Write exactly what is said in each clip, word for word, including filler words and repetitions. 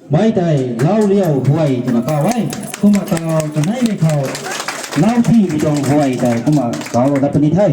Mei tei Lauliu Huay twna kau e. Kumna kau kanei mei khou Lautimei tuang Huay tei kumna kau lou dat puni the.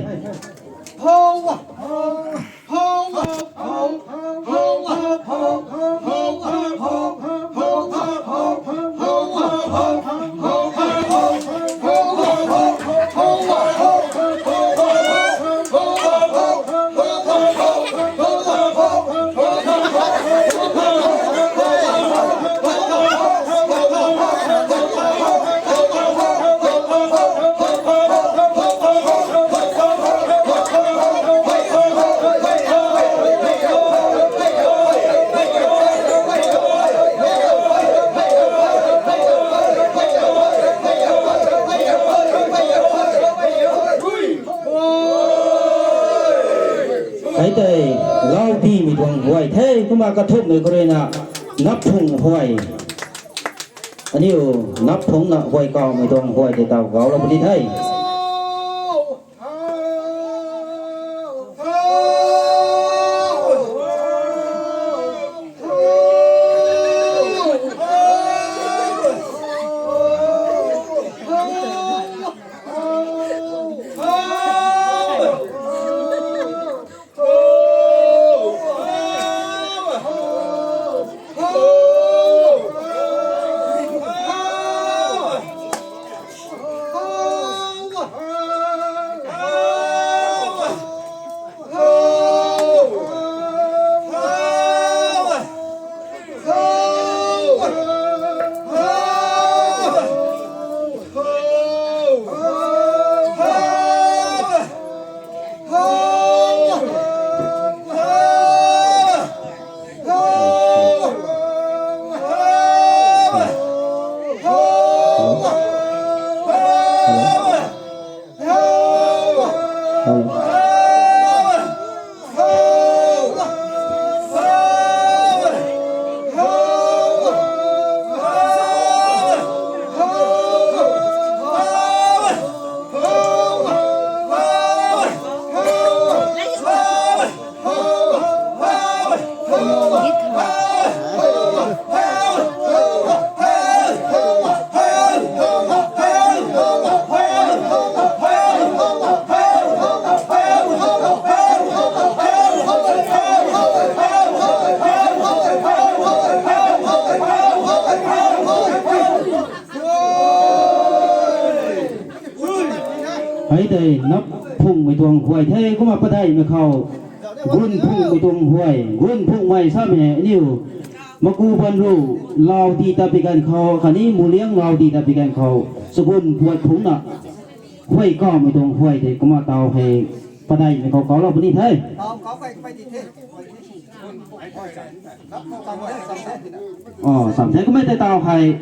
Hei tei Lautimei tuang Huay the. Kumna kathumhmei khou ruina Napphung Huay. Aniu Napphungna Huay kaumei tuang Huay tei taw kau lou puni the. Hei tei Napphungmei tuang Huay the. Kumna padeihmei khou Gunphungmei tuang Huay. Gunphungmei samei aniu Makubanru Lauti ta pi ganv khou khatni Muliang Lauti ta pi ganv khou Chagun Puat phungna Huay kaumei tuang Huay tei kumna taw hei padeihmei khou kau lou puni the. Sam the. Kumna tei taw hei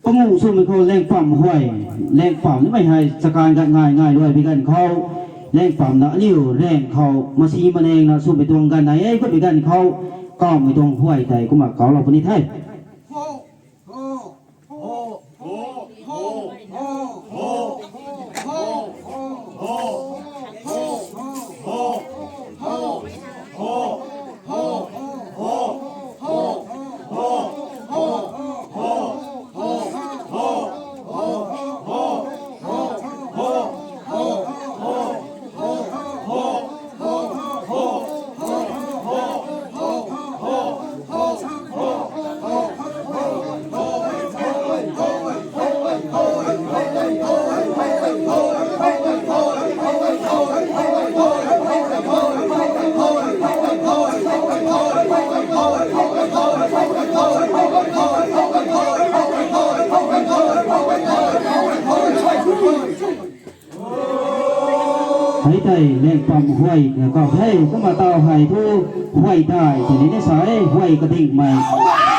panguh swmei khou Lengpam Huay. Lengpam nimei hei chakan gat ngai ngai luai pi ganv khou Lengpamna aniu Reng khou masi manengna swmei tuang ganv nai e. Kumna pi ganv khou kaumei tuang Huay tei kumna kau lou puni the. Hei tei Lengpam Huay na kau the. Kumna taw hei thu Huay dai tei ni na sa e, Huay kadingmei.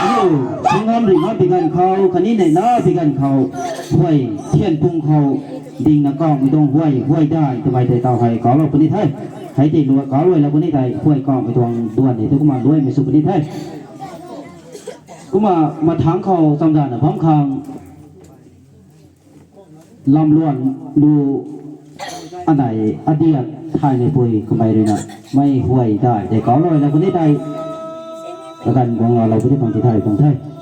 Aniu Singam ri na pi ganv khou khatni neihla pi ganv khou Huay thianpung khou dingna kaumei tuang Huay, Huay dai twmei tei taw hei kau lou puni the. Hei tei luai kau luai lou puni tei Huay kaumei tuang duan ni thu kumna luaimei sw puni the. Kumna mathangc khou chamdanna bam khang Lamluan lu Anei adiak thaymei pui kamei ruina mei huay dai tei kau lou la kuni tei. Kaganv guang laalou puni bang ti thay tuang the.